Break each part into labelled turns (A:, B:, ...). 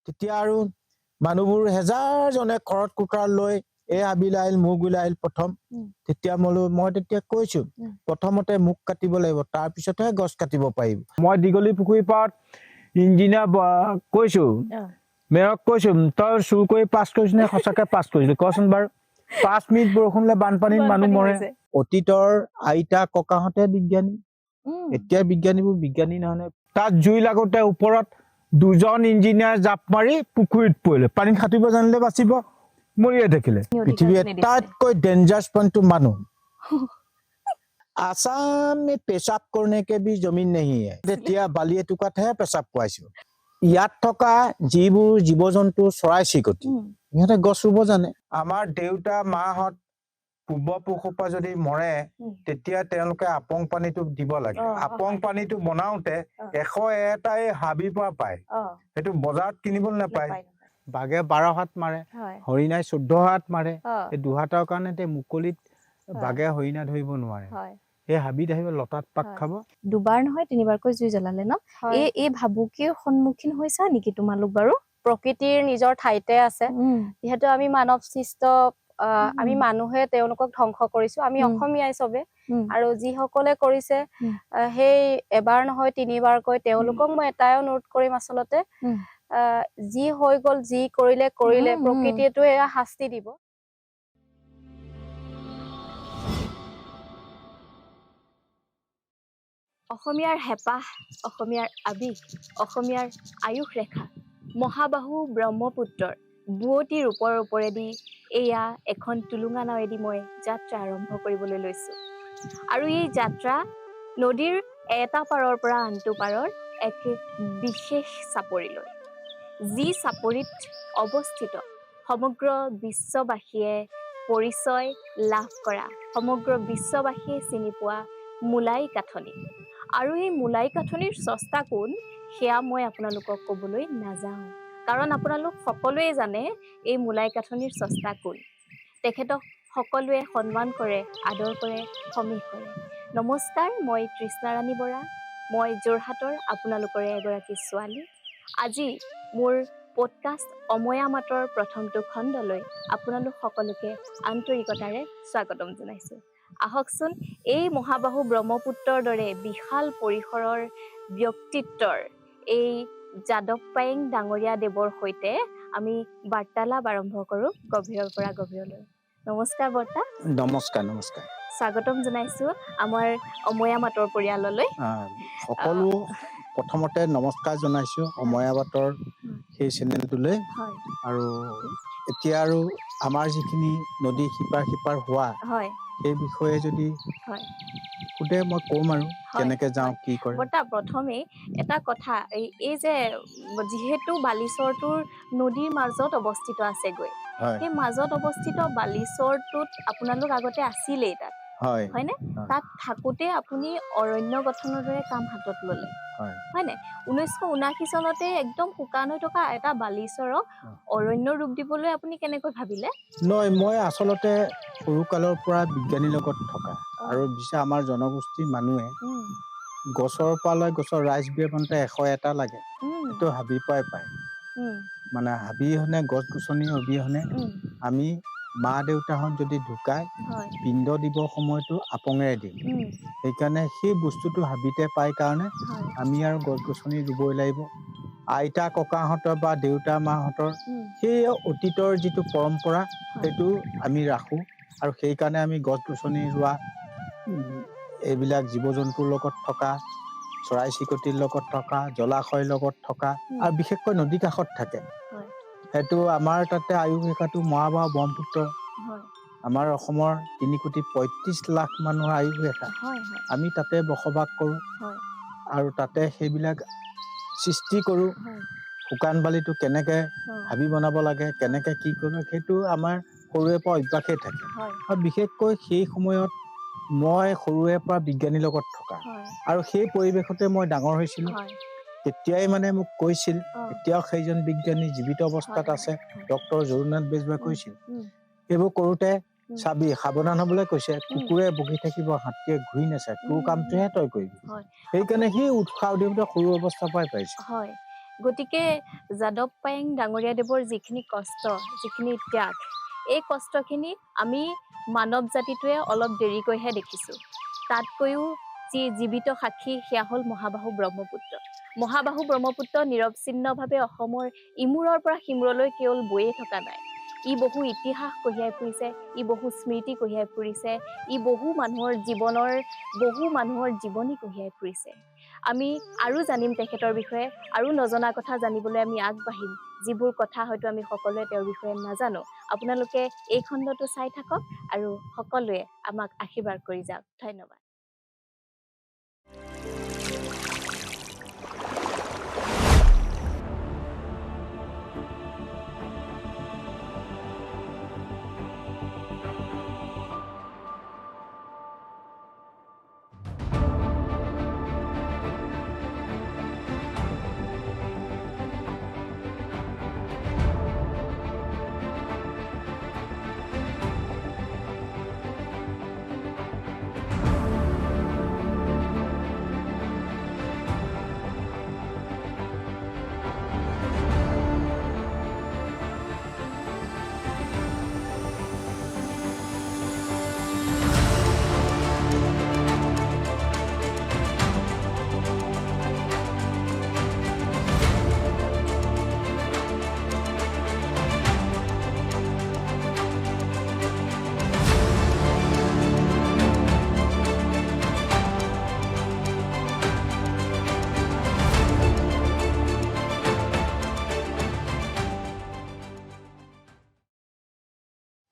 A: তেতিয়া আৰু মানুহবোৰ হেজাৰজনে ঘৰত কুকাৰ লৈ এই হাবিলে আহিল, মোক ওলাই আহিল প্ৰথম। তেতিয়া মই তেতিয়া কৈছো, প্ৰথমতে মোক কাটিব লাগিব, তাৰপিছতহে গছ কাটিব পাৰিব। মই দীঘলী পুখুৰী পাৰত ইঞ্জিনিয়াৰ কৈছো, মেয়ৰক কৈছো, তই চুৰ কৰি পাছ কৰিছ নে সঁচাকে পাছ কৰিছিলি কচোন বাৰু? 5 মিনিট বৰষুণ হ'লে বানপানীত মানুহ মৰে। অতীতৰ আইতা ককাহঁতে বিজ্ঞানী, এতিয়া বিজ্ঞানীবোৰ বিজ্ঞানী নহয়। তাত জুই লাগোতে ওপৰত 2জন ইঞ্জিনিয়াৰ জাপ মাৰি পুখুৰীত পৰিলে, পানীত সাঁতুৰিব জানিলে বাচিব, মৰিয়ে থাকিলে। পৃথিৱীৰ আটাইতকৈ ডেঞ্জাৰাছ পইণ্টটো মানুহ। আছাম মে পেচাব কৰনে কে ভি জমিন নেহি হে। তেতিয়া বালি এটুকাতহে পেচাব কৰাইছো। ইয়াত থকা যিবোৰ জীৱ জন্তু, চৰাই চিৰিকটি, সিহঁতে গছ ৰুব জানে। আমাৰ দেউতা মাহঁত পূৰ্বপুৰুষৰ পৰা যদি মৰে, তেতিয়া তেওঁলোকে আপং পানীটো দিব লাগে। আপং পানীটো বনাওঁতে 101টাই হাবিৰ পৰা পায়, সেইটো বজাৰত কিনিবলৈ নাপায়। বাঘে 12 হাত মাৰে, হৰিণাই 14 হাত মাৰে। এই দুহাতৰ কাৰণে মুকলিত বাঘে হৰিণা ধৰিব নোৱাৰে, সেই হাবিত আহিব লতাত পাক খাব।
B: দুবাৰ নহয় তিনিবাৰকৈ জুই জ্বলালে ন? এই ভাবুকিৰ সন্মুখীন হৈছা নেকি তোমালোক বাৰু?
C: প্ৰকৃতিৰ নিজৰ ঠাইতে আছে, যিহেতু আমি মানৱ সৃষ্ট, আমি মানুহে তেওঁলোকক ধ্বংস কৰিছো, আমি অসমীয়াই চবে। আৰু যিসকলে কৰিছে সেই এবাৰ নহয় তিনিবাৰকৈ তেওঁলোকক মই এটাই অনুৰোধ কৰিম, আচলতে যি হৈ গ'ল, যি কৰিলে কৰিলে, প্ৰকৃতিয়েতো এয়া শাস্তি দিব।
B: অসমীয়াৰ হেঁপাহ, অসমীয়াৰ আৱেগ, অসমীয়াৰ আয়ুস ৰেখা মহাবাহু ব্ৰহ্মপুত্ৰৰ বোৱতী ৰূপৰ ওপৰেদি এয়া এখন টুলুঙা নাৱেদি মই যাত্ৰা আৰম্ভ কৰিবলৈ লৈছোঁ। আৰু এই যাত্ৰা নদীৰ এটা পাৰৰ পৰা আনটো পাৰৰ এক বিশেষ চাপৰিলৈ, যি চাপৰিত অৱস্থিত সমগ্ৰ বিশ্ববাসীয়ে পৰিচয় লাভ কৰা, সমগ্ৰ বিশ্ববাসীয়ে চিনি পোৱা মূলাই কাঠনি। আৰু এই মূলাই কাঠনিৰ স্ৰষ্টা কোন সেয়া মই আপোনালোকক ক'বলৈ নাযাওঁ, কাৰণ আপোনালোক সকলোৱে জানে এই মূলাই কাঠনিৰ স্ৰষ্টা কোন। তেখেতক সকলোৱে সন্মান কৰে, আদৰ কৰে, সমীহ কৰে। নমস্কাৰ, মই তৃষ্ণা ৰাণী বৰা, মই যোৰহাটৰ আপোনালোকৰে এগৰাকী ছোৱালী। আজি মোৰ পডকাষ্ট অময়া মাতৰ প্ৰথমটো খণ্ডলৈ আপোনালোক সকলোকে আন্তৰিকতাৰে স্বাগতম জনাইছোঁ। আহকচোন এই মহাবাহু ব্ৰহ্মপুত্ৰৰ দৰে বিশাল পৰিসৰৰ ব্যক্তিত্বৰ এই যাদৱ পায়েং ডাঙৰীয়া দেৱৰ সৈতে আমি বাৰ্তালাপ আৰম্ভ কৰোঁ গভীৰৰ পৰা গভীৰলৈ। নমস্কাৰ বৰ্তা।
A: নমস্কাৰ, নমস্কাৰ।
B: স্বাগতম জনাইছো আমাৰ অময়া মাতৰ পৰিয়াললৈ।
A: সকলো প্ৰথমতে নমস্কাৰ জনাইছো অময়া মাতৰ সেই চেনেলটোলৈ। আৰু এতিয়া আৰু আমাৰ যিখিনি নদী সিপাৰ সিপাৰ হোৱা, সেই বিষয়ে যদি সোধে মই ক'ম আৰু কেনেকে যাওঁ, কি কৰে।
B: বৰ্তা, প্ৰথমেই এটা কথা, এই যে যিহেতু বালিচৰটোৰ নদীৰ মাজত অৱস্থিত আছেগৈ, সেই মাজত অৱস্থিত বালিচৰটোত আপোনালোক আগতে আছিলেই তাত, হয়নে? তাত থাকোঁতে আপুনি অৰণ্য গঠনৰ দৰে কাম হাতত ল'লে, হয়নে? 1979 চনতে একদম শুকান হৈ থকা এটা বালিচৰক অৰণ্য ৰূপ দিবলৈ আপুনি কেনেকৈ ভাবিলে?
A: নহয়, মই আচলতে সৰুকালৰ পৰা বিজ্ঞানীৰ লগত থকা, আৰু পিছে আমাৰ জনগোষ্ঠীৰ মানুহে গছৰ পৰা লৈ গছৰ ৰাইজ বিয়া বনতে 101টা লাগে, সেইটো হাবিৰ পৰাই পায়। মানে হাবি অবিহনে, গছ গছনি অবিহনে আমি মা দেউতাহঁত যদি ঢুকায়, পিণ্ড দিব সময়তো আপঙেৰে দিওঁ। সেইকাৰণে সেই বস্তুটো হাবিতে পাই কাৰণে আমি আৰু গছ গছনি ৰুবই লাগিব। আইতা ককাহঁতৰ বা দেউতা মাহঁতৰ সেই অতীতৰ যিটো পৰম্পৰা, সেইটো আমি ৰাখোঁ। আৰু সেইকাৰণে আমি গছ গছনি ৰোৱা, এইবিলাক জীৱ জন্তুৰ লগত থকা, চৰাই চিৰিকটিৰ লগত থকা, জলাশয়ৰ লগত থকা, আৰু বিশেষকৈ নদী কাষত থাকে। সেইটো আমাৰ তাতে আয়ুস ৰেখাটো মহাবাহু ব্ৰহ্মপুত্ৰ, আমাৰ অসমৰ 3,35,00,000 মানুহৰ আয়ুস ৰেখা। আমি তাতে বসবাস কৰোঁ আৰু তাতে সেইবিলাক সৃষ্টি কৰোঁ। শুকান বালিটো কেনেকে হাবি বনাব লাগে, কেনেকে কি কৰোঁ, সেইটো আমাৰ সৰুৰে পৰা অভ্যাসেই থাকে। আৰু বিশেষকৈ সেই সময়ত মই সৰুৰে পৰা বিজ্ঞানীৰ লগত থকা, আৰু সেই পৰিৱেশতে মই ডাঙৰ হৈছিলোঁ। তেতিয়াই মানে মোক কৈছিল, এতিয়াও সেইজন বিজ্ঞানী জীৱিত অৱস্থাত আছে, ডক্টৰ জৰুনাথ বেজবৰুৱাই কৈছিল, এইবোৰ কৰোঁতে চাবি, সাৱধান হবলৈ কৈছে, কুকুৰে বকি থাকিব, হাতীয়ে ঘূৰি নাচায়, তোৰ কামটোহে তই কৰিবি। সেইকাৰণে সেই উৎসাহ দিওঁতে সৰু অৱস্থাৰ পৰাই পাইছো।
B: গতিকে যাদৱ পায়েং ডাঙৰীয়াদেৱৰ যিখিনি কষ্ট, যিখিনি ত্যাগ, এই কষ্টখিনি আমি মানৱ জাতিটোৱে অলপ দেৰিকৈহে দেখিছোঁ। তাতকৈও যি জীৱিত সাক্ষী সেয়া হ'ল মহাবাহু ব্ৰহ্মপুত্ৰ। মহাবাহু ব্ৰহ্মপুত্ৰ নিৰৱচ্ছিন্নভাৱে অসমৰ ইমূৰৰ পৰা সিমূৰলৈ কেৱল বৈয়ে থকা নাই, ই বহু ইতিহাস কঢ়িয়াই ফুৰিছে, ই বহু স্মৃতি কঢ়িয়াই ফুৰিছে, ই বহু মানুহৰ জীৱনৰ, বহু মানুহৰ জীৱনী কঢ়িয়াই ফুৰিছে। আমি আৰু জানিম তেখেতৰ বিষয়ে, আৰু নজনা কথা জানিবলৈ আমি আগবাঢ়িম, যিবোৰ কথা হয়তো আমি সকলোৱে তেওঁৰ বিষয়ে নাজানো। আপোনালোকে এই খণ্ডটো চাই থাকক আৰু সকলোৱে আমাক আশীৰ্বাদ কৰি যাওক। ধন্যবাদ।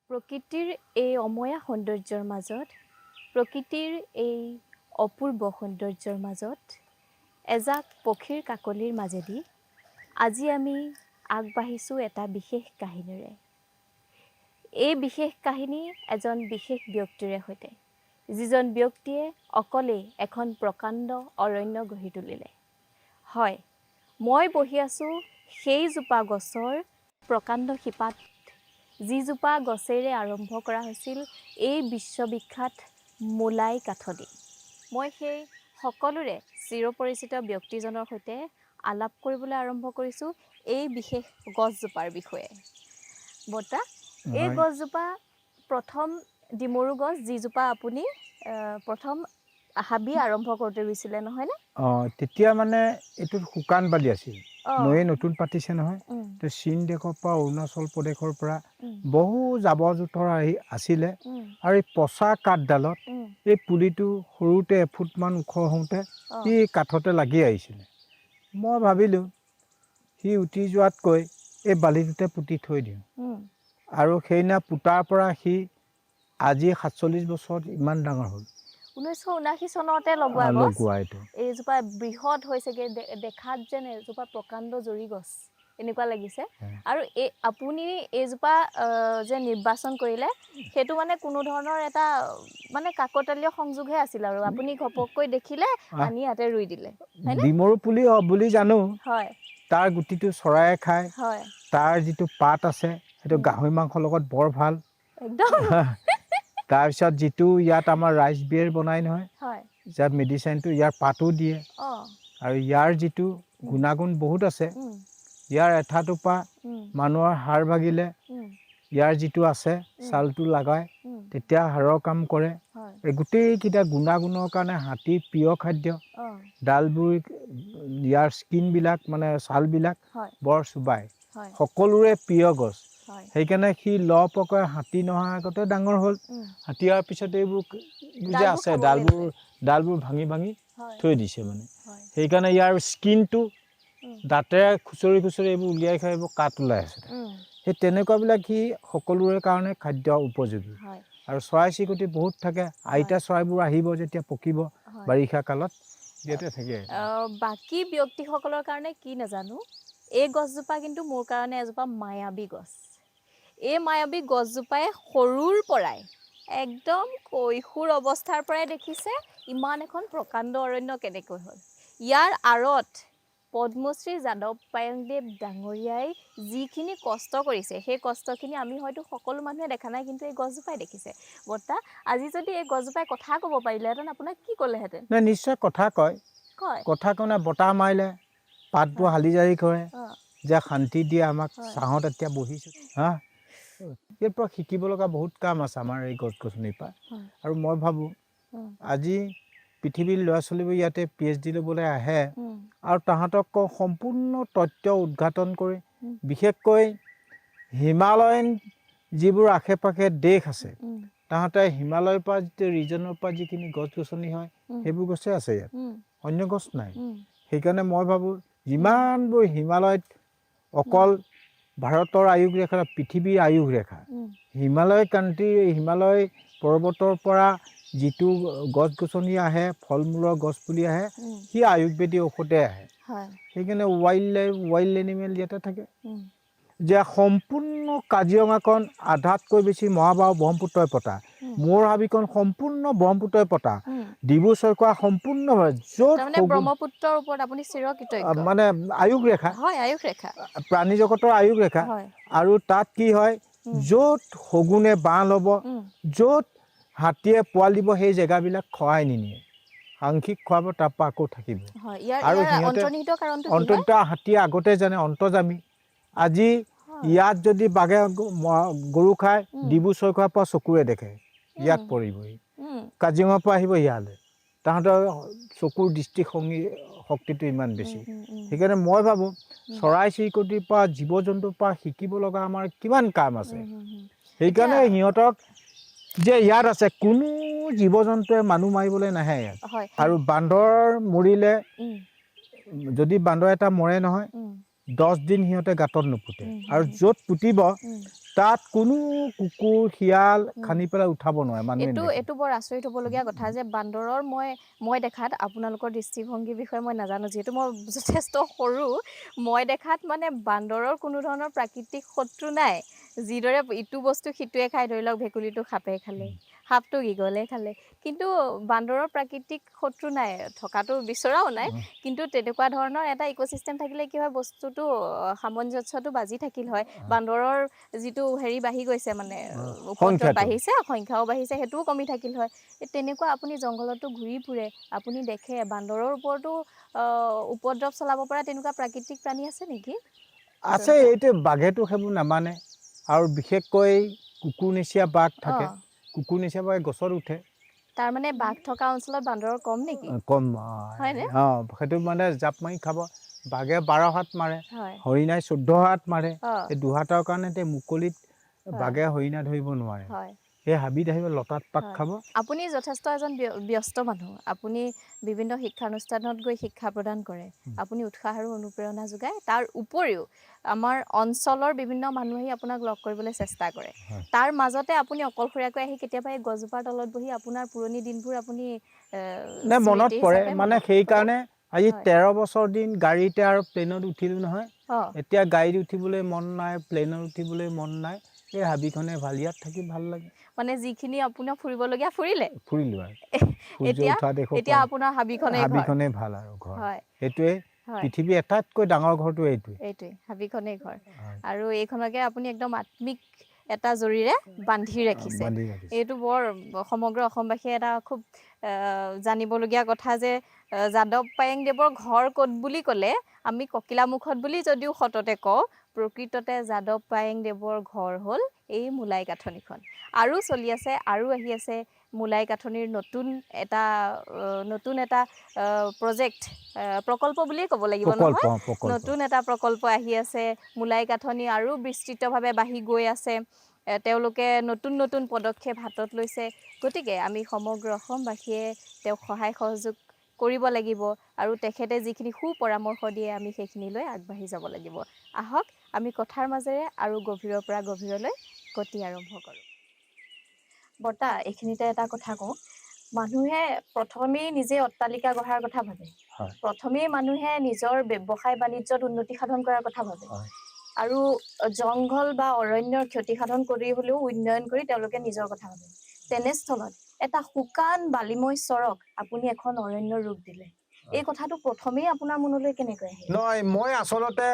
B: প্ৰকৃতিৰ এই অময়া সৌন্দৰ্যৰ মাজত, প্ৰকৃতিৰ এই অপূৰ্ব সৌন্দৰ্যৰ মাজত এজাক পক্ষীৰ কাকলিৰ মাজেদি আজি আমি আগবাঢ়িছোঁ এটা বিশেষ কাহিনীৰে। এই বিশেষ কাহিনী এজন বিশেষ ব্যক্তিৰে সৈতে, যিজন ব্যক্তিয়ে অকলেই এখন প্ৰকাণ্ড অৰণ্য গঢ়ি তুলিলে। হয়, মই বহি আছোঁ সেইজোপা গছৰ প্ৰকাণ্ড শিপাত, যিজোপা গছেৰে আৰম্ভ কৰা হৈছিল এই বিশ্ববিখ্যাত মোলাই কাঠনি। মই সেই সকলোৰে চিৰপৰিচিত ব্যক্তিজনৰ সৈতে আলাপ কৰিবলৈ আৰম্ভ কৰিছোঁ এই বিশেষ গছজোপাৰ বিষয়ে। বৰ্তা, এই গছজোপা প্ৰথম ডিমৰু গছ, যিজোপা আপুনি প্ৰথম হাবি আৰম্ভ কৰোঁতে ৰুইছিলে নহয়নে?
A: অঁ, তেতিয়া মানে এইটোত শুকান বালি আছিল, নৈয়ে নতুন পাতিছে নহয়, তো চীন দেশৰ পৰা, অৰুণাচল প্ৰদেশৰ পৰা বহু জাবৰ জোঁথৰ আহি আছিলে। আৰু এই পচা কাঠডালত এই পুলিটো সৰুতে এফুটমান ওখ হওঁতে সি কাঠতে লাগি আহিছিলে। মই ভাবিলোঁ সি উটি যোৱাতকৈ এই বালিটোতে পুতি থৈ দিওঁ। আৰু সেইদিনা পোতাৰ পৰা সি আজি 47 বছৰত ইমান ডাঙৰ হ'ল।
B: 1979 চনতে লগোৱা গছ।
A: লগোৱা এইটো।
B: এইজোপা বৃহৎ হৈছেগে, দেখাত যেন এজোপা প্ৰকাণ্ড জৰি গছ এনেকুৱা লাগিছে। আৰু এই আপুনি এইজোপা যে নিৰ্বাচন কৰিলে, সেইটো মানে কোনো ধৰণৰ এটা মানে কাকতালীয় সংযোগহে আছিল আৰু আপুনি ঘপককৈ দেখিলে আনি ইয়াতে ৰুই দিলে, হয়নে?
A: ডিমৰু পুলি বুলি জানো।
B: হয়।
A: তাৰ গুটিটো চৰায়ে খায়।
B: হয়।
A: তাৰ যিটো পাত আছে সেইটো গাহৰি মাংসৰ লগত বৰ ভাল।
B: একদম।
A: তাৰপিছত যিটো ইয়াত আমাৰ ৰাইচ বিয়েৰ বনাই নহয়,
B: হয়,
A: ইয়াত মেডিচাইনটো ইয়াৰ পাতো দিয়ে। আৰু ইয়াৰ যিটো গুণাগুণ বহুত আছে, ইয়াৰ এঠাটোপা মানুহৰ হাড় ভাগিলে ইয়াৰ যিটো আছে ছালটো লগায়, তেতিয়া হাড়ৰ কাম কৰে। এই গোটেইকেইটা গুণাগুণৰ কাৰণে হাতীৰ প্ৰিয় খাদ্য। ডালবোৰ ইয়াৰ স্কিনবিলাক মানে ছালবিলাক বৰ চোবায়, সকলোৰে প্ৰিয় গছ। সেইকাৰণে সি লহপহকৈ হাতী নহাৰ আগতে ডাঙৰ হ'ল। হাতী অহাৰ পিছত এইবোৰ যে আছে ডালবোৰ ভাঙি ভাঙি থৈ দিছে মানে। সেইকাৰণে ইয়াৰ স্কিনটো দাঁতেৰে খুচৰি খুচৰি এইবোৰ উলিয়াই খাই এইবোৰ কাঠ ওলাই আছে। সেই তেনেকুৱাবিলাক সি সকলোৰে কাৰণে খাদ্য উপযোগী। আৰু চৰাই চিৰিকটি বহুত থাকে, আইতা চৰাইবোৰ আহিব যেতিয়া পকিব বাৰিষা কালত, ইয়াতে থাকে।
B: বাকী ব্যক্তিসকলৰ কাৰণে কি নাজানো, এই গছজোপা কিন্তু মোৰ কাৰণে এজোপা মায়াবী গছ। এই মায়াবী গছজোপাই সৰুৰ পৰাই একদম কৈশোৰ অৱস্থাৰ পৰাই দেখিছে ইমান এখন প্ৰকাণ্ড অৰণ্য কেনেকৈ হ'ল। ইয়াৰ আঁৰত পদ্মশ্ৰী যাদৱ পায়েংদেৱ ডাঙৰীয়াই যিখিনি কষ্ট কৰিছে, সেই কষ্টখিনি আমি হয়তো সকলো মানুহে দেখা নাই, কিন্তু এই গছজোপাই দেখিছে। বৰ্তা, আজি যদি এই গছজোপাই কথা ক'ব পাৰিলেহেঁতেন, আপোনাক কি ক'লেহেঁতেন?
A: নাই, নিশ্চয় কথা কয়।
B: কয়।
A: কথা কয়, বতাহ মাৰিলে পাতবোৰ হালি জাৰি কৰে, যে শান্তি দিয়ে আমাক। ছাঁহত এতিয়া বহিছোঁ। হা, ইয়াৰ পৰা শিকিব লগা বহুত কাম আছে আমাৰ এই গছ গছনিৰ পৰা। আৰু মই ভাবোঁ আজি পৃথিৱীৰ ল'ৰা ছোৱালীবোৰ ইয়াতে PhD ল'বলৈ আহে আৰু তাহাঁতক সম্পূৰ্ণ তথ্য উদঘাটন কৰি, বিশেষকৈ হিমালয়ন যিবোৰ আশে পাশে দেশ আছে, তাহাঁতে হিমালয়ৰ পৰা যিটো ৰিজনৰ পৰা যিখিনি গছ গছনি হয়, সেইবোৰ গছে আছে ইয়াত, অন্য গছ নাই। সেইকাৰণে মই ভাবোঁ যিমানবোৰ হিমালয়ত অকল ভাৰতৰ আয়ুস ৰেখা, পৃথিৱীৰ আয়ুস ৰেখা, হিমালয় কাণ্ট্ৰি, হিমালয় পৰ্বতৰ পৰা যিটো গছ গছনি আহে, ফল মূলৰ গছ পুলি আহে, সি আয়ুৰ্বেদিক ঔষধে আহে। সেইকাৰণে ৱাইল্ড লাইফ, ৱাইল্ড এনিমেল ইয়াতে থাকে। যে সম্পূৰ্ণ কাজিৰঙাখন আধাতকৈ বেছি মহাবাহু ব্ৰহ্মপুত্ৰই পতা, মোৰ হাবিখন সম্পূৰ্ণ ব্ৰহ্মপুত্ৰই পতা, ডিব্ৰু চৈখোৱা সম্পূৰ্ণ য'ত
B: ব্ৰহ্মপুত্ৰৰ ওপৰত আপুনি চিৰকৃতজ্ঞ,
A: মানে আয়ুস ৰেখা,
B: আয়ুস ৰেখা,
A: প্ৰাণী জগতৰ আয়ুস ৰেখা। আৰু তাত কি হয়, য'ত শগুনে বাঁহ ল'ব, য'ত হাতীয়ে পোৱালি দিব, সেই জেগাবিলাক খোৱাই নিনিয়ে, আংশিক খুৱাব, তাৰপৰা আকৌ থাকিব।
B: আৰু
A: সিহঁতে অন্তৰ্নিহিত হাতীয়ে আগতে জানে, অন্তৰ্যামী। আজি ইয়াত যদি বাঘে গৰু খায়, ডিব্ৰু চৈখোৱাৰ পৰা চকুৰে দেখে, ইয়াত পৰিবহি, কাজিৰঙাৰ পৰা আহিব ইয়ালৈ। তাহাঁতৰ চকুৰ দৃষ্টিভংগী শক্তিটো ইমান বেছি। সেইকাৰণে মই ভাবোঁ চৰাই চিৰিকটিৰ পৰা, জীৱ জন্তুৰ পৰা শিকিব লগা আমাৰ কিমান কাম আছে। সেইকাৰণে সিহঁতক যে ইয়াত আছে, কোনো জীৱ জন্তুৱে মানুহ মাৰিবলৈ নাহে ইয়াত। আৰু বান্দৰ মৰিলে, যদি বান্দৰ এটা মৰে নহয়, 10 দিন সিহঁতে গাঁতত নুপুতে। আৰু য'ত পুতিব তাত কোনো কুকুৰ শিয়াল খান্দি পেলাই উঠাব নোৱাৰে মানুহে।
B: এইটো বৰ আচৰিত হ'বলগীয়া কথা যে বান্দৰৰ, মই দেখাত, আপোনালোকৰ দৃষ্টিভংগীৰ বিষয়ে মই নাজানো, যিহেতু মই যথেষ্ট সৰু, মই দেখাত মানে বান্দৰৰ কোনো ধৰণৰ প্ৰাকৃতিক শত্ৰু নাই। যিদৰে ইটো বস্তু সিটোৱে খাই, ধৰি লওক ভেকুলীটো সাপে খালে, সাপটো ইগলে খালে, কিন্তু বান্দৰৰ প্ৰাকৃতিক শত্ৰু নাই, থকাটো বিচৰাও নাই। কিন্তু তেনেকুৱা ধৰণৰ এটা ইক'চিষ্টেম থাকিলে কি হয়, বস্তুটো সামঞ্জস্যটো বাজি থাকিল হয়। বান্দৰৰ যিটো হেৰি বাঢ়ি গৈছে, মানে উপদ্ৰৱ বাঢ়িছে, সংখ্যাও বাঢ়িছে, সেইটোও কমি থাকিল হয়। তেনেকুৱা আপুনি জংঘলতো ঘূৰি ফুৰে, আপুনি দেখে বান্দৰৰ ওপৰতো উপদ্ৰৱ চলাব পৰা তেনেকুৱা প্ৰাকৃতিক প্ৰাণী আছে নেকি?
A: আছে। এইটো বাঘেতো সেইবোৰ নামানে। আৰু বিশেষকৈ কুকুৰনেচীয়া বাঘ থাকে, কুকুৰনেচীয়া বাঘে গছত উঠে।
B: তাৰমানে বাঘ থকা অঞ্চলত বান্দৰৰ কম নেকি?
A: কম। অঁ, সেইটো মানে জাপ মাৰি খাব। বাঘে 12 হাত মাৰে, হৰিণাই 14 হাত মাৰে। এই দুহাতৰ কাৰণে মুকলিত বাঘে হৰিণা ধৰিব নোৱাৰে, সেই হাবিত আহিব লতাত পাক খাব।
B: আপুনি যথেষ্ট এজন ব্যস্ত মানুহ, আপুনি বিভিন্ন শিক্ষানুষ্ঠানত গৈ শিক্ষা প্ৰদান কৰে, আপুনি উৎসাহ আৰু অনুপ্ৰেৰণা যোগায়। তাৰ উপৰিও আমাৰ অঞ্চলৰ বিভিন্ন মানুহ আহি আপোনাক লগ কৰিবলৈ চেষ্টা কৰে। তাৰ মাজতে আপুনি অকলশৰীয়াকৈ আহি কেতিয়াবা এই গছজোপাৰ তলত বহি আপোনাৰ পুৰণি দিনবোৰ আপুনি
A: মনত পৰে। মানে সেইকাৰণে আজি 13 বছৰ দিন গাড়ীতে আৰু প্লেনত উঠিলোঁ নহয়, এতিয়া গাড়ীত উঠিবলৈ মন নাই, প্লেনত উঠিবলৈ মন নাই, এই হাবিখনে ভাল, ইয়াত থাকি ভাল লাগে।
B: মানে যিখিনি আপোনাৰ ফুৰিবলগীয়া ফুৰিলে,
A: ফুৰিলো আৰু
B: এতিয়া আপোনাৰ
A: হাবিখনে ভাল আৰু ঘৰ। সেইটোৱে পৃথিৱীৰ আটাইতকৈ ডাঙৰ ঘৰটো এইটোৱে,
B: এইটোৱে হাবিখনেই ঘৰ। আৰু এইখনকে আপুনি একদম আত্মিক এটা জৰিৰে বান্ধি ৰাখিছে। এইটো বৰ সমগ্ৰ অসমবাসীয়ে এটা খুব জানিবলগীয়া কথা যে যাদৱ পায়েংদেৱৰ ঘৰ ক'ত বুলি ক'লে আমি ককিলামুখত বুলি যদিও সততে কওঁ, প্ৰকৃততে যাদৱ পায়েংদেৱৰ ঘৰ হ'ল এই মূলাই কাঠনিখন। আৰু চলি আছে আৰু আহি আছে মূলাই কাঠনিৰ নতুন এটা প্ৰজেক্ট, প্ৰকল্প বুলিয়ে ক'ব লাগিব নহয়, নতুন এটা প্ৰকল্প আহি আছে। মূলাই কাঠনি আৰু বিস্তৃতভাৱে বাঢ়ি গৈ আছে, তেওঁলোকে নতুন নতুন পদক্ষেপ হাতত লৈছে। গতিকে আমি সমগ্ৰ অসমবাসীয়ে তেওঁক সহায় সহযোগ কৰিব লাগিব আৰু তেখেতে যিখিনি সুপৰামৰ্শ দিয়ে আমি সেইখিনি লৈ আগবাঢ়ি যাব লাগিব। আহক আমি কথাৰ মাজেৰে আৰু গভীৰৰ পৰা গভীৰলৈ গতি আৰম্ভ কৰোঁ। বৰ্তা, এইখিনিতে এটা কথা কওঁ, মানুহে প্ৰথমেই নিজে অট্টালিকা গঢ়াৰ কথা ভাবে, প্ৰথমেই মানুহে নিজৰ ব্যৱসায় বাণিজ্যত উন্নতি সাধন কৰাৰ কথা ভাবে, আৰু জংঘল বা অৰণ্যৰ ক্ষতি সাধন কৰি হ'লেও উন্নয়ন কৰি তেওঁলোকে নিজৰ কথা ভাবে। তেনেস্থলত এটা শুকান বালিময় চৰক আপুনি এখন অৰণ্যৰ ৰূপ দিলে, এই কথাটো প্ৰথমেই আপোনাৰ মনলৈ কেনেকৈ আহিল?
A: নহয়, মই আচলতে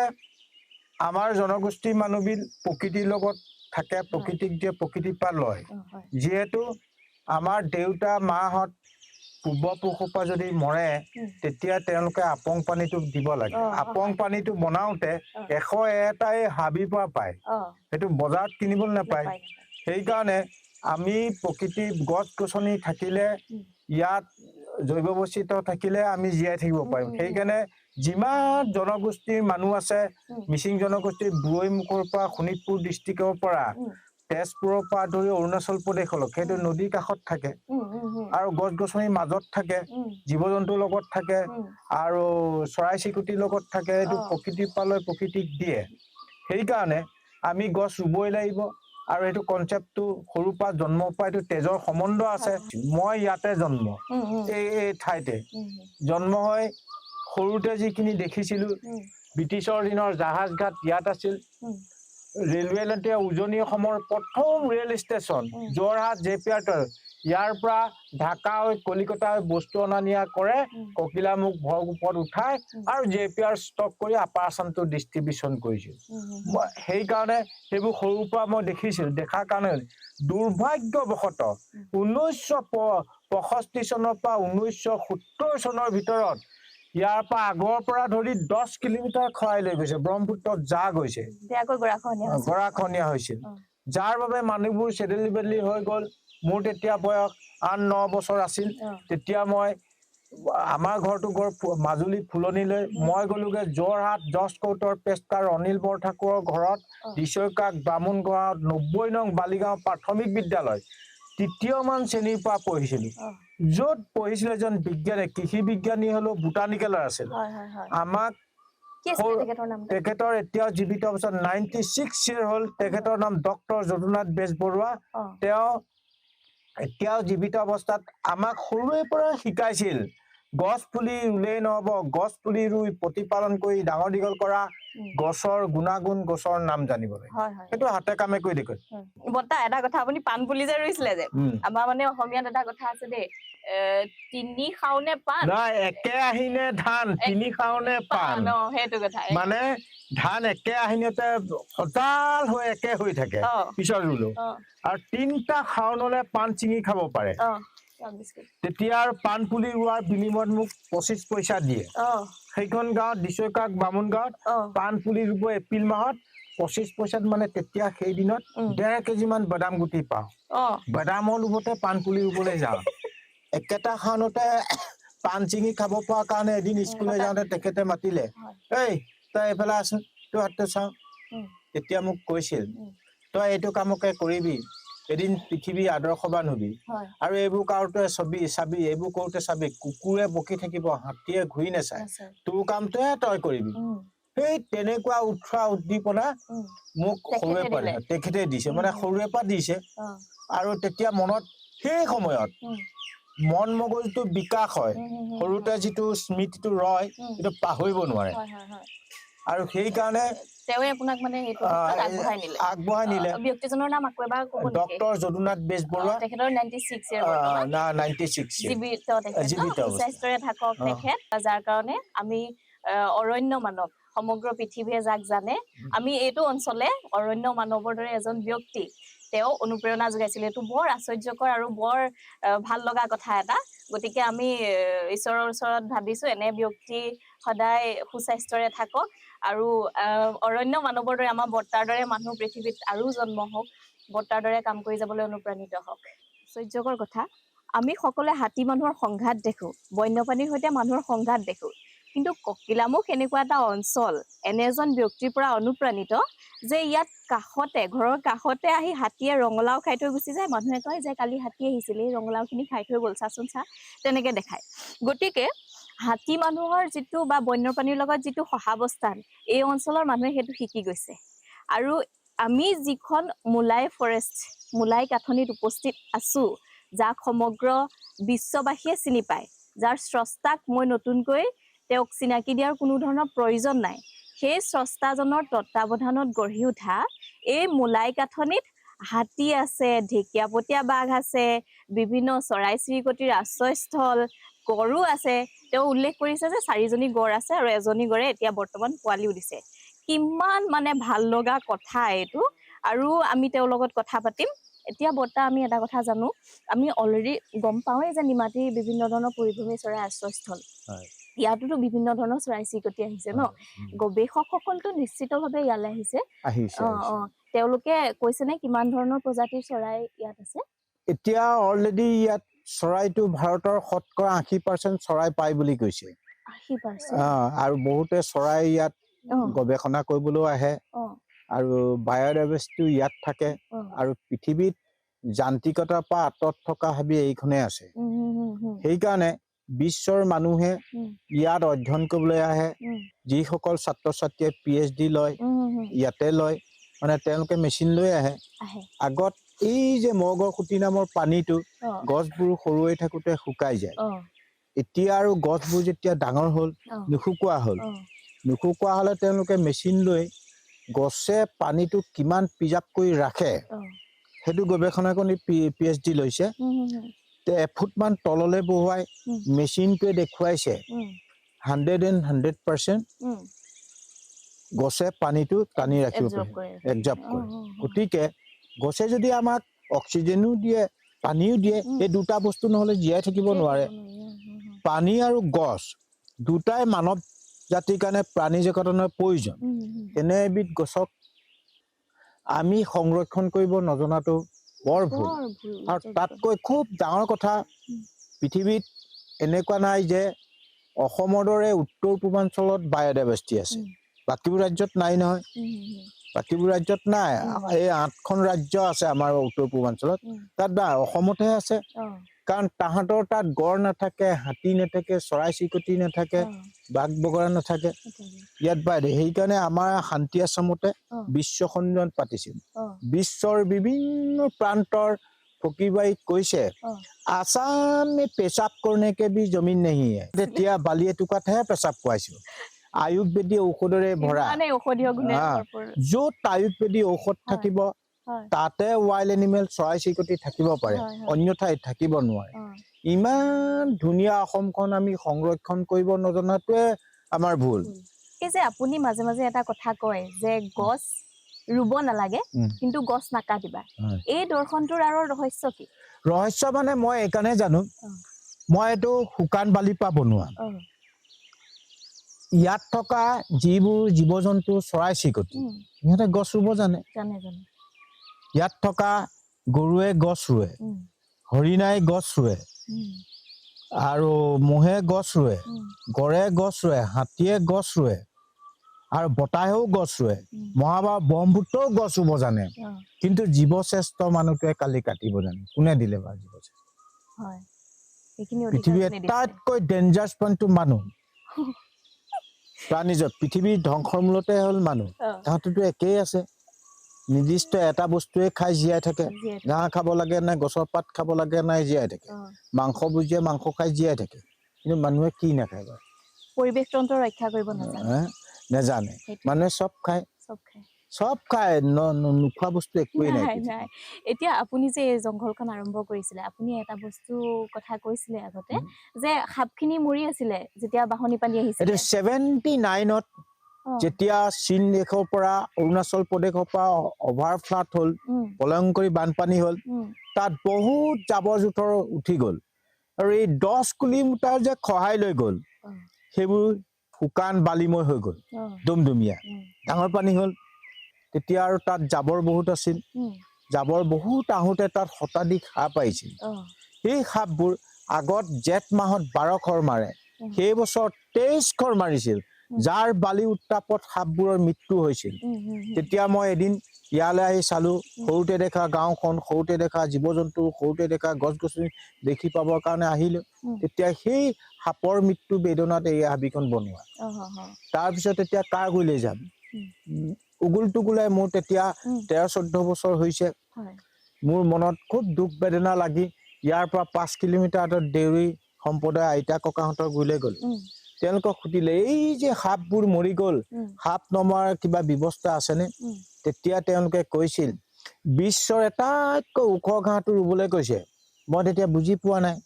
A: আমাৰ জনগোষ্ঠীৰ মানুহবিল প্ৰকৃতিৰ লগত থাকে, প্ৰকৃতিক দিয়ে, প্ৰকৃতিৰ পৰা লয়। যিহেতু আমাৰ দেউতা মাহঁত পূৰ্বপুৰুষৰ পৰা যদি মৰে তেতিয়া তেওঁলোকে আপং পানীটো দিব লাগে। আপং পানীটো বনাওঁতে 101টাই হাবিৰ পৰা পায়, সেইটো বজাৰত কিনিবলৈ নাপায়। সেইকাৰণে আমি প্ৰকৃতি গছ গছনি থাকিলে, ইয়াত জৈৱ বৈচিত্ৰ্য থাকিলে আমি জীয়াই থাকিব পাৰিম। সেইকাৰণে যিমান জনগোষ্ঠীৰ মানুহ আছে, মিচিং জনগোষ্ঠীৰ বুৰৈমুখৰ পৰা শোণিতপুৰ ডিষ্ট্ৰিক্টৰ পৰা তেজপুৰৰ পৰা ধৰি অৰুণাচল প্ৰদেশলৈ, সেইটো নদীৰ কাষত থাকে আৰু গছ গছনিৰ মাজত থাকে, জীৱ জন্তুৰ লগত থাকে আৰু চৰাই চিৰিকটিৰ লগত থাকে। এইটো প্ৰকৃতিৰ পৰা প্ৰকৃতিক দিয়ে। সেইকাৰণে আমি গছ ৰুবই লাগিব। আৰু এইটো কনচেপ্টটো সৰুৰ পৰা জন্মৰ পৰা এইটো তেজৰ সম্বন্ধ আছে। মই ইয়াতে জন্ম, এই ঠাইতে জন্ম হৈ সৰুতে যিখিনি দেখিছিলো, ব্ৰিটিছৰ দিনৰ জাহাজ ঘাট ইয়াত আছিল। ৰেলৱে লাইনতে উজনি অসমৰ প্ৰথম rail station Jorhat J P R, ইয়াৰ পৰা ঢাকা হৈ কলিকতা হৈ বস্তু অনা নিয়া কৰে, ককিলামুখ ভৰগোপত উঠাই আৰু জে পি আৰ ষ্টক কৰি আপাৰ আছামটো ডিষ্ট্ৰিবিউশ্যন কৰিছিল। মই সেইকাৰণে সেইবোৰ সৰুৰ পৰা মই দেখিছিলো। দেখাৰ কাৰণে দুৰ্ভাগ্যবশতঃ 1965 চনৰ পৰা 1970 চনৰ ভিতৰত ইয়াৰ পৰা আগৰ পৰা ধৰি 10 কিলোমিটাৰ খহাই লৈ গৈছে, ব্ৰহ্মপুত্ৰত যা গৈছে, গৰাখহনীয়া হৈছিল, যাৰ বাবে মানুহবোৰ চেদেলি বেদেলি হৈ গ'ল। মোৰ তেতিয়া বয়স 8-9 বছৰ আছিল। তেতিয়া মই আমাৰ ঘৰটো গড় মাজুলী ফুলনিলৈ মই গ'লোগৈ যোৰহাট জজ কোৰ্টৰ পেষ্টাৰ অনিল বৰঠাকুৰৰ ঘৰত, দিচৈকাক বামুণ গাঁৱত 90 নং বালিগাঁও প্ৰাথমিক বিদ্যালয় তৃতীয়মান শ্ৰেণীৰ পৰা পঢ়িছিলো। য'ত পঢ়িছিলে এজন বিজ্ঞানী, কৃষি বিজ্ঞানী হলেও বোটানিকেলাৰ আছিল। আমাক তেখেতৰ এতিয়াও জীৱিত অৱস্থাত 96 ইয়েৰ হ'ল। তেখেতৰ নাম ডক্টৰ যদুনাথ বেজবৰুৱা। তেওঁ এতিয়াও জীৱিত অৱস্থাত আমাক সৰুৰে পৰা শিকাইছিল, গছ পুলি ৰুলেই নহব, গছ পুলি ৰুই প্ৰতিপালন কৰি ডাঙৰ দীঘল কৰা, গছৰ গুণাগুণ, গছৰ নাম জানিব লাগে। সেইটো হাতে কামে কৰি দেখুৱাই।
B: বৰ্তা, এটা কথা, আপুনি পাণ পুলি যে ৰুইছিলে যে, আমাৰ মানে অসমীয়াত এটা কথা আছে দেই, তিনি খাওনে পাণ,
A: নাই একে আহিনে ধান, তিনি খাওনে পাণ।
B: সেইটো কথা।
A: মানে ধান একে আহিনতে সজাল হৈ একে হৈ থাকে পিছত ৰুলো, আৰু তিনিটা খাওনলে পাণ ছিঙি খাব পাৰে। তেতিয়া আৰু পাণ পুলি ৰোৱাৰ বিনিময়ত মোক 25 পইচা দিয়ে। সেইখন গাঁৱত দিচৈকাক বামুণ গাঁৱত পাণ পুলি ৰুব এপ্ৰিল মাহত 25 পইচাত, মানে তেতিয়া সেই দিনত 1.5 কেজি মান বাদাম গুটি পাওঁ। বাদামৰ লোভতে পাণ পুলি ৰুবলৈ যাওঁ। একেটা খাওঁতে পাণ ছিঙি খাব পৰা কাৰণে এদিন স্কুললৈ যাওঁতে তেখেতে মাতিলে, এই তই এইফালে আছোন, তোৰ হাতটো চাওঁ। তেতিয়া মোক কৈছিল, তই এইটো কামকে কৰিবি, এদিন পৃথিৱী আদৰ্শবান হবি। আৰু এইবোৰ কৰোঁতে চাবি, এইবোৰ কৰোঁতে চাবি, কুকুৰে বকি থাকিব, হাতীয়ে ঘূৰি নাচায়, তোৰ কামটোহে তই কৰিবি। সেই তেনেকুৱা উৎসাহ উদ্দীপনা মোক সৰুৰে পৰা তেখেতে দিছে, মানে সৰুৰে পৰা দিছে। আৰু তেতিয়া মনত সেই সময়ত মন মগজুটো বিকাশ হয়, সৰুতে যিটো স্মৃতিটো ৰয় সেইটো পাহৰিব নোৱাৰে। আৰু সেইকাৰণে
B: তেওঁৱে আপোনাক মানে আগবঢ়াই নিলে। ব্যক্তিজনৰ নাম আকৌ এবাৰ ক'ব নেকি?
A: ডক্টৰ যদুনাথ বেজবৰুৱা।
B: তেখেতৰ 96 ইয়াৰ
A: 96
B: জীৱিত, তেখেত সুস্বাস্থ্যৰে থাকক তেখেত, যাৰ কাৰণে আমি অৰণ্য মানৱ সমগ্ৰ পৃথিৱীয়ে যাক জানে, আমি এইটো অঞ্চলে অৰণ্য মানৱৰ দৰে এজন ব্যক্তি তেওঁ অনুপ্ৰেৰণা যোগাইছিল। এইটো বৰ আশ্চৰ্যকৰ আৰু বৰ ভাল লগা কথা এটা। গতিকে আমি ঈশ্বৰৰ ওচৰত ভাবিছো এনে ব্যক্তি সদায় সুস্বাস্থ্যৰে থাকক আৰু অৰণ্য মানৱৰ দৰে আমাৰ বৰ্তাৰ দৰে মানুহ পৃথিৱীত আৰু জন্ম হওক, বৰ্তাৰ দৰে কাম কৰি যাবলৈ অনুপ্ৰাণিত হওক। আশ্চৰ্যকৰ কথা, আমি সকলোৱে হাতী মানুহৰ সংঘাত দেখো, বন্যপ্ৰাণীৰ সৈতে মানুহৰ সংঘাত দেখো, কিন্তু ককিলামুখ এনেকুৱা এটা অঞ্চল, এনে এজন ব্যক্তিৰ পৰা অনুপ্ৰাণিত যে ইয়াত কাষতে, ঘৰৰ কাষতে আহি হাতীয়ে ৰঙালাও খাই থৈ গুচি যায়। মানুহে কয় যে কালি হাতী আহিছিল, এই ৰঙালাওখিনি খাই থৈ গ'ল, চাচোন চা, তেনেকে দেখায়। গতিকে হাতী মানুহৰ যিটো বা বন্যপ্ৰাণীৰ লগত যিটো সহাৱস্থান, এই অঞ্চলৰ মানুহে সেইটো শিকি গৈছে। আৰু আমি যিখন মোলাই ফৰেষ্ট, মোলাই কাঠনিত উপস্থিত আছো, যাক সমগ্ৰ বিশ্ববাসীয়ে চিনি পায়, যাৰ স্ৰষ্টাক মই নতুনকৈ তেওঁক চিনাকি দিয়াৰ কোনো ধৰণৰ প্ৰয়োজন নাই, সেই স্ৰষ্টাজনৰ তত্বাৱধানত গঢ়ি উঠা এই মোলাই কাঠনিত হাতী আছে, ঢেকীয়াপতীয়া বাঘ আছে, বিভিন্ন চৰাই চিৰিকটিৰ আশ্ৰয়স্থল, গড়ো আছে। তেওঁ উল্লেখ কৰিছে যে 4জনী গড় আছে আৰু এজনী গড়ে এতিয়া বৰ্তমান পোৱালিও দিছে। কিমান মানে ভাল লগা কথা এইটো। আৰু আমি তেওঁৰ লগত কথা পাতিম। এতিয়া বৰ্তা আমি এটা কথা জানো, আমি অলৰেডি গম পাওঁৱেই যে নিমাতী বিভিন্ন ধৰণৰ পৰিভ্ৰমী চৰাই আশ্ৰয়স্থল। ইয়াতোতো বিভিন্ন ধৰণৰ চৰাই চিৰিকটি আহিছে ন? গৱেষকসকলতো নিশ্চিতভাৱে ইয়ালৈ আহিছে।
A: আহিছে।
B: তেওঁলোকে কৈছেনে কিমান ধৰণৰ প্ৰজাতিৰ চৰাই ইয়াত আছে?
A: এতিয়া অলৰেডি ইয়াত চৰাইটো ভাৰতৰ 80% চৰাই পায় বুলি কৈছে।
B: 80%?
A: আৰু বহুতে চৰাই ইয়াত গৱেষণা কৰিবলৈও আহে আৰু বায়'ডাইভাৰ্চিটিও ইয়াত থাকে। আৰু পৃথিৱীত যান্ত্ৰিকতাৰ পৰা আঁতৰত থকা হাবি এইখনে আছে। সেইকাৰণে বিশ্বৰ মানুহে ইয়াত অধ্যয়ন কৰিবলৈ আহে। যিসকল ছাত্ৰ ছাত্ৰীয়ে PhD লয় ইয়াতে লয়, মানে তেওঁলোকে মেচিন লৈ আহে। আগত এই যে মগৰ খুঁটি নামৰ পানীটো গছবোৰ সৰু হৈ থাকোঁতে শুকাই যায়। এতিয়া আৰু গছবোৰ যেতিয়া ডাঙৰ হ'ল নুশুকোৱা হ'ল। নুশুকোৱা হ'লে তেওঁলোকে মেচিন লৈ গছে পানীটো কিমান প্ৰিজাৰ্ভ কৰি ৰাখে সেইটো গৱেষণা কৰি PhD লৈছে। এফুটমান তললৈ বহুৱাই মেচিনটোৱে দেখুৱাইছে 100% গছে পানীটো টানি ৰাখিব পাৰে, এবজৰ্ব কৰে। গতিকে গছে যদি আমাক অক্সিজেনো দিয়ে পানীও দিয়ে, এই দুটা বস্তু নহ'লে জীয়াই থাকিব নোৱাৰে। পানী আৰু গছ দুটাই মানৱ জাতিৰ কাৰণে প্ৰাণী জগতৰ প্ৰয়োজন। তেনে এবিধ গছক আমি সংৰক্ষণ কৰিব নজনাটো বৰ ভুল। আৰু তাতকৈ খুব ডাঙৰ কথা, পৃথিৱীত এনেকুৱা নাই যে অসমৰ দৰে উত্তৰ পূৰ্বাঞ্চলত বায়'ডাইভাৰ্চিটি আছে, বাকীবোৰ ৰাজ্যত নাই নহয়। বাকীবোৰ ৰাজ্যত নাই। এই 8খন ৰাজ্য আছে আমাৰ উত্তৰ পূৰ্বাঞ্চলত, তাত বা অসমতহে আছে। কাৰণ তাহাঁতৰ তাত গড় নাথাকে, হাতী নাথাকে, চৰাই চিৰিকটি নাথাকে, বাঘ বগৰা নাথাকে ইয়াত বাই। সেইকাৰণে আমাৰ শান্তি আশ্ৰমতে বিশ্ব সন্মিলন পাতিছিল। বিশ্বৰ বিভিন্ন প্ৰান্তৰ ফকীৰবাৰীত কৈছে, আসাম মে পেচাব কৰনে কে ভি জমিন নহী হে। তেতিয়া বালি এটুকাতহে পেচাব খুৱাইছো, আয়ুৰ্বেদী ঔষধৰে ভৰা। য'ত আয়ুৰ্বেদী ঔষধ থাকিব তাতে ৱাইল্ড এনিমেল চৰাই চিৰিকটি থাকিব পাৰে, অন্যথাই থাকিব নোৱাৰে। ইমান ধুনীয়া অসমখন আমি সংৰক্ষণ কৰিব নজনাটোৱে আমাৰ ভুল।
B: এই যে আপুনি মাজে মাজে এটা কথা কয় যে গছ ৰুব নালাগে কিন্তু গছ নাকাটিবা, এই দৰ্শনটোৰ আঁৰৰ ৰহস্য কি?
A: ৰহস্য মানে মই এইকাৰণে জানো, মই এইটো শুকান বালিৰ পৰা বনোৱা। ইয়াত থকা যিবোৰ জীৱ জন্তু চৰাই চিৰিকটি সিহঁতে গছ ৰুব জানে। ইয়াত থকা গৰুৱে গছ ৰুৱে, হৰিণাই গছ ৰুৱে, আৰু মহে গছ ৰুৱে, গড়ে গছ ৰুৱে, হাতীয়ে গছ ৰুৱে, আৰু বতাহেও গছ ৰুৱে, মহাবাহু ব্ৰহ্মপুত্ৰও গছ ৰুব জানে। কিন্তু জীৱশ্ৰেষ্ঠ মানুহটোৱে কালি কাটিব জানে। কোনে দিলে বাৰু জীৱশ্ৰেষ্ঠ? পৃথিৱীৰ আটাইতকৈ ডেঞ্জাৰাছ পইণ্টটো মানুহ, প্ৰাণীজ পৃথিৱীৰ ধ্বংসৰ মূলতে হ'ল মানুহ। তাহাঁতোতো একেই আছে, নিৰ্দিষ্ট এটা বস্তুৱে খাই জীয়াই থাকে। ঘাঁহ খাব লাগে নাই, গছৰ পাত খাব লাগে নাই, জীয়াই থাকে। মাংস বুজিয়ে মাংস খাই জীয়াই থাকে। কিন্তু মানুহে কি নাখায় বাৰু?
B: পৰিৱেশ তন্ত্ৰ ৰক্ষা কৰিব
A: নাজানে। মানুহে চব খায়, চব খায়, নোখোৱা বস্তু একোৱেই নাই।
B: এতিয়া আপুনি যে এই জংঘলখন আৰম্ভ কৰিছিলে, আপুনি এটা বস্তু কথা কৈছিলে আগতে যে সাপখিনি মৰি আছিলে যেতিয়া বাহনি পানী আহিছিলে।
A: এইটো 79ত যেতিয়া চীন দেশৰ পৰা অৰুণাচল প্ৰদেশৰ পৰা অভাৰ ফ্লাড হ'ল, প্ৰলয়ংকৰী বানপানী হ'ল, তাত বহুত জাবৰ জোঁথৰ উঠি গ'ল আৰু এই 10 কিলোমিটাৰ যে খহাই লৈ গ'ল, সেইবোৰ শুকান বালিময় হৈ গ'ল, ডুমডুমীয়া ডাঙৰ পানী হ'ল। তেতিয়া আৰু তাত জাবৰ বহুত আছিল, জাবৰ বহুত আহোঁতে তাত শতাধিক সাপ আহিছিল। সেই সাপবোৰ আগত জেঠ মাহত 12 খৰ মাৰে, সেই বছৰ 23 খৰ মাৰিছিল, যাৰ বালি উত্তাপত সাপবোৰৰ মৃত্যু হৈছিল। তেতিয়া মই এদিন ইয়ালৈ আহি চালো, সৰুতে দেখা গাঁওখন, সৰুতে দেখা জীৱ জন্তু, সৰুতে দেখা গছ গছনি দেখি পাবৰ কাৰণে আহিলো। তেতিয়া সেই সাপৰ মৃত্যু বেদনাত এই হাবিখন বনোৱা। তাৰপিছত তেতিয়া কাৰ গুৰিলৈ যাম, উগুল টুগুলাই মোৰ তেতিয়া 13-14 বছৰ হৈছে। মোৰ মনত খুব দুখ বেদনা লাগি ইয়াৰ পৰা 5 কিলোমিটাৰ আঁতৰত দেউৰী সম্প্ৰদায় আইতা ককাহঁতৰ গুৰিলৈ গ'লো। তেওঁলোকক সুধিলে, এই যে সাপবোৰ মৰি গ'ল, সাপ নমৰাৰ কিবা ব্যৱস্থা আছেনে? তেতিয়া তেওঁলোকে কৈছিল, বিশ্বৰ আটাইতকৈ ওখ ঘাঁহটো ৰুবলৈ কৈছে। মই তেতিয়া বুজি পোৱা নাই।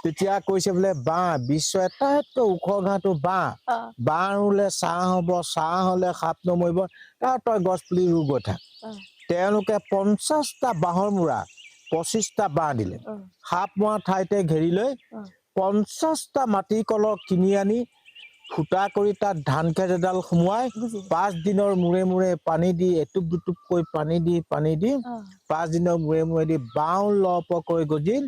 A: তেতিয়া কৈছে বোলে বাঁহ, বিশ্বৰ আটাইতকৈ ওখ ঘাঁহটো বাঁহ, বাঁহ ৰুলে ছাঁ হ'ব, ছাঁ হ'লে সাপ নমৰিব, তাৰ তই গছ পুলি ৰু গৈ থাক। তেওঁলোকে 50টা বাঁহৰ মূৰা 25টা বাঁহ দিলে, সাপ মৰা ঠাইতে ঘেৰি লৈ 50টা মাটি কলহ কিনি আনি ফুটা কৰি তাত ধান খেৰ এডাল সোমোৱাই 5 দিনৰ মূৰে মূৰে পানী দি এটোপ দুটোপকৈ পানী দি 5 দিনৰ মূৰে মূৰে দি বাওঁ লপকৈ গজিল।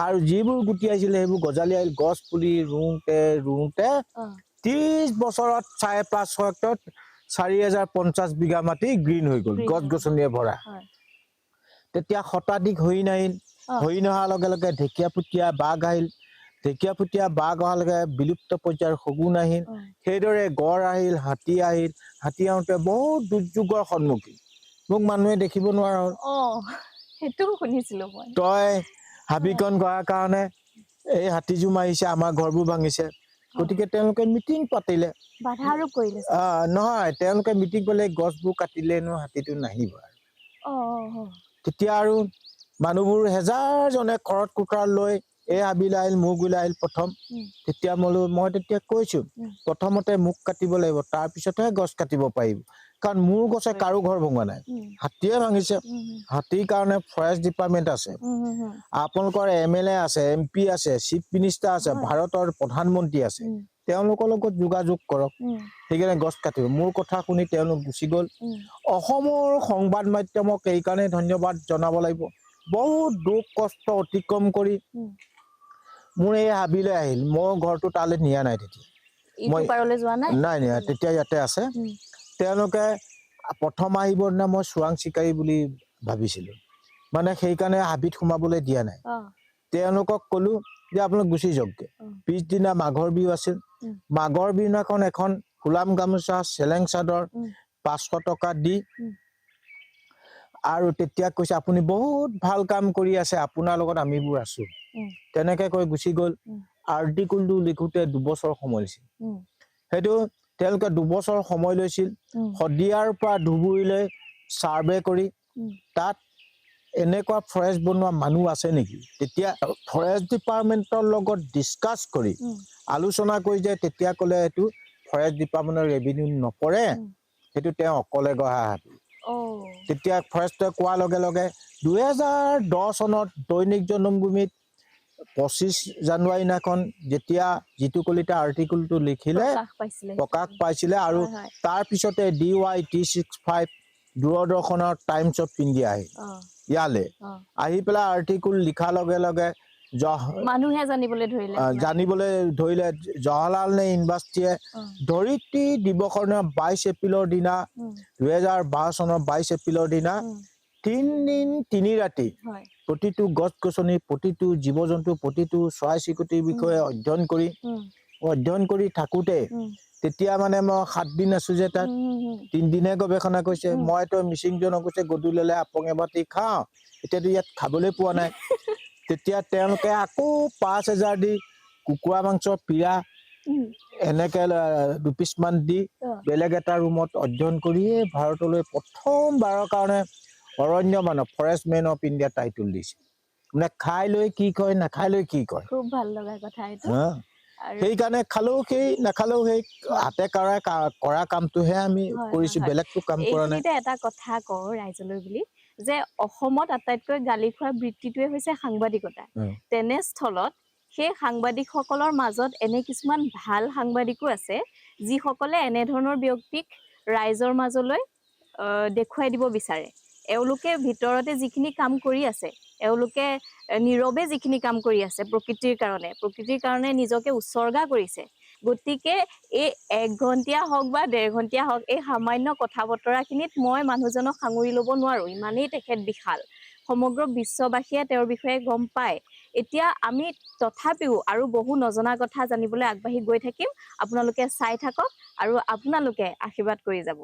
A: আৰু যিবোৰ গুটি আহিছিলে সেইবোৰ গজালি আহিল। গছ পুলি ৰুওঁতে ৰুওঁতে 30 বছৰত 5.5 হেক্টৰত 4050 বিঘা মাটি গ্ৰীণ হৈ গ'ল, গছ গছনিয়ে ভৰা। তেতিয়া শতাধিক হৰিণ আহিল। হৰিণ অহাৰ লগে লগে ঢেকীয়াপতীয়া বাঘ আহিল। ঢেকীয়াপতীয়া বাঘ অহাৰ লগে বিলুপ্ত পৰ্যায়ৰ শগুন আহিল। সেইদৰে গড় আহিল, হাতী আহিল। হাতী আহোঁতে বহুত দুৰ্যোগৰ সন্মুখীন, মোক মানুহে দেখিব নোৱাৰা হ'ল। তই হাবিকণ কৰাৰ কাৰণে এই হাতীজোম আহিছে, আমাৰ ঘৰবোৰ ভাঙিছে। গতিকে তেওঁলোকে মিটিং পাতিলে, নহয় তেওঁলোকে মিটিং কৰিলে গছবোৰ কাটিলেনো হাতীটো নাহিব আৰু। তেতিয়া আৰু মানুহবোৰ হেজাৰজনে ঘৰত কুকাৰ লৈ এই হাবিলৈ আহিল, মোক ওলাই আহিল প্ৰথম। তেতিয়া মই তেতিয়া কৈছো প্ৰথমতে মোক কাটিব লাগিব, তাৰপিছতহে গছ কাটিব পাৰিব। কাৰণ মোৰ গছে কাৰো ঘৰ ভঙোৱা নাই, হাতীয়ে ভাঙিছে। হাতীৰ কাৰণে ফৰেষ্ট ডিপাৰ্টমেণ্ট আছে, আপোনালোকৰ MLA আছে, MP আছে, চিফ মিনিষ্টাৰ আছে, ভাৰতৰ প্ৰধানমন্ত্ৰী আছে, তেওঁলোকৰ লগত যোগাযোগ কৰক, সেইকাৰণে গছ কাটিব। মোৰ কথা শুনি তেওঁলোক গুচি গ'ল। অসমৰ সংবাদ মাধ্যমক এইকাৰণে ধন্যবাদ জনাব লাগিব, বহুত দুখ কষ্ট অতিক্ৰম কৰি মোৰ এই হাবিলৈ আহিল। মই ঘৰটো তালৈ নিয়া নাই তেতিয়া, মই নাই নিয়া, তেতিয়া ইয়াতে আছে। তেওঁলোকে প্ৰথম আহিবৰ দিনা মই চোৰাং চিকাৰী বুলি ভাবিছিলোঁ, মানে সেইকাৰণে হাবিত সোমাবলৈ দিয়া নাই। তেওঁলোকক ক'লো যে আপোনালোক গুচি যাওকগৈ। পিছদিনা মাঘৰ বিহু আছিল। মাঘৰ বিহুদিনাখন এখন ফুলাম গামোচা, চেলেং চাদৰ 500 টকা দি, আৰু তেতিয়া কৈছে আপুনি বহুত ভাল কাম কৰি আছে, আপোনাৰ লগত আমিবোৰ আছো, তেনেকে কৈ গুচি গ'ল। আৰ্টিকুলটো লিখোঁতে 2 বছৰ সময় লৈছিল। সেইটো তেওঁলোকে 2 বছৰ সময় লৈছিল। শদিয়াৰ পৰা ধুবুৰীলৈ ছাৰ্ভে কৰি তাত এনেকুৱা ফৰেষ্ট বনোৱা মানুহ আছে নেকি, তেতিয়া ফৰেষ্ট ডিপাৰ্টমেণ্টৰ লগত ডিছকাছ কৰি আলোচনা কৰি যে তেতিয়া ক'লে এইটো ফৰেষ্ট ডিপাৰ্টমেণ্টৰ ৰেভিনিউ নপৰে, সেইটো তেওঁ অকলে গঢ়া হাতী। তেতিয়া ফৰেষ্টে কোৱাৰ লগে লগে 2010 চনত দৈনিক জন্মভূমিত 25 জানুৱাৰী দিনাখন যেতিয়া জিতু কলিতা আৰ্টিকুলটো লিখিলে, প্ৰকাশ পাইছিলে। আৰু তাৰপিছতে DY 365 দূৰদৰ্শনৰ টাইমছ অফ ইণ্ডিয়া আহিল ইয়ালে। আহি পেলাই আৰ্টিকুল লিখাৰ লগে লগে
B: মানুহে জানিবলৈ
A: ধৰিলে। জৱাহৰলাল নেহৰু ইউনিভাৰ্চিটিয়ে ধৰিত্ৰী দিৱসৰ দিনা 22 এপ্ৰিলৰ দিনা 2012 চনৰ 22 এপ্ৰিলৰ দিনা 3 দিন 3 ৰাতি প্ৰতিটো গছ গছনি, প্ৰতিটো জীৱ জন্তু, প্ৰতিটো চৰাই চিৰিকটিৰ বিষয়ে অধ্যয়ন কৰি থাকোঁতে তেতিয়া মানে মই 7 দিন আছো যে তাত, 3 দিনহে গৱেষণা কৰিছে। মইতো মিচিং জনগোষ্ঠী গধূলিলে আপং এবাতি খাওঁ, এতিয়াতো ইয়াত খাবলৈ পোৱা নাই। তেতিয়া তেওঁলোকে আকৌ 5000 দি কুকুৰা মাংস পীৰা এনেকে 2 পিচমান দি বেলেগ এটা ৰুমত অধ্যয়ন কৰিয়ে ভাৰতলৈ প্ৰথমবাৰৰ কাৰণে অৰণ্য মানৱ, forest man of India title দিছে। মানে খাই লৈ কি কয়, নাখাই লৈ কি কয়,
B: খুব ভাল লগা কথা এইটো।
A: সেইকাৰণে খালেও সেই, নাখালেও সেই, হাতে কৰা কামটোহে আমি কৰিছো, বেলেগটো কাম কৰা নাই।
B: এটা কথা কওঁ ৰাইজলৈ বুলি যে অসমত আটাইতকৈ গালি খোৱা বৃত্তিটোৱে হৈছে সাংবাদিকতা। তেনেস্থলত সেই সাংবাদিকসকলৰ মাজত এনে কিছুমান ভাল সাংবাদিকো আছে যিসকলে এনেধৰণৰ ব্যক্তিক ৰাইজৰ মাজলৈ দেখুৱাই দিব বিচাৰে। এওঁলোকে ভিতৰতে যিখিনি কাম কৰি আছে, এওঁলোকে নীৰৱে যিখিনি কাম কৰি আছে প্ৰকৃতিৰ কাৰণে নিজকে উৎসৰ্গা কৰিছে। গতিকে এই 1 ঘণ্টীয়া হওক বা 1.5 ঘণ্টীয়া হওক, এই সামান্য কথা বতৰাখিনিত মই মানুহজনক সাঙুৰি ল'ব নোৱাৰোঁ, ইমানেই তেখেত বিশাল। সমগ্ৰ বিশ্ববাসীয়ে তেওঁৰ বিষয়ে গম পায়। এতিয়া আমি তথাপিও আৰু বহু নজনা কথা জানিবলৈ আগবাঢ়ি গৈ থাকিম। আপোনালোকে চাই থাকক আৰু আপোনালোকে আশীৰ্বাদ কৰি যাব।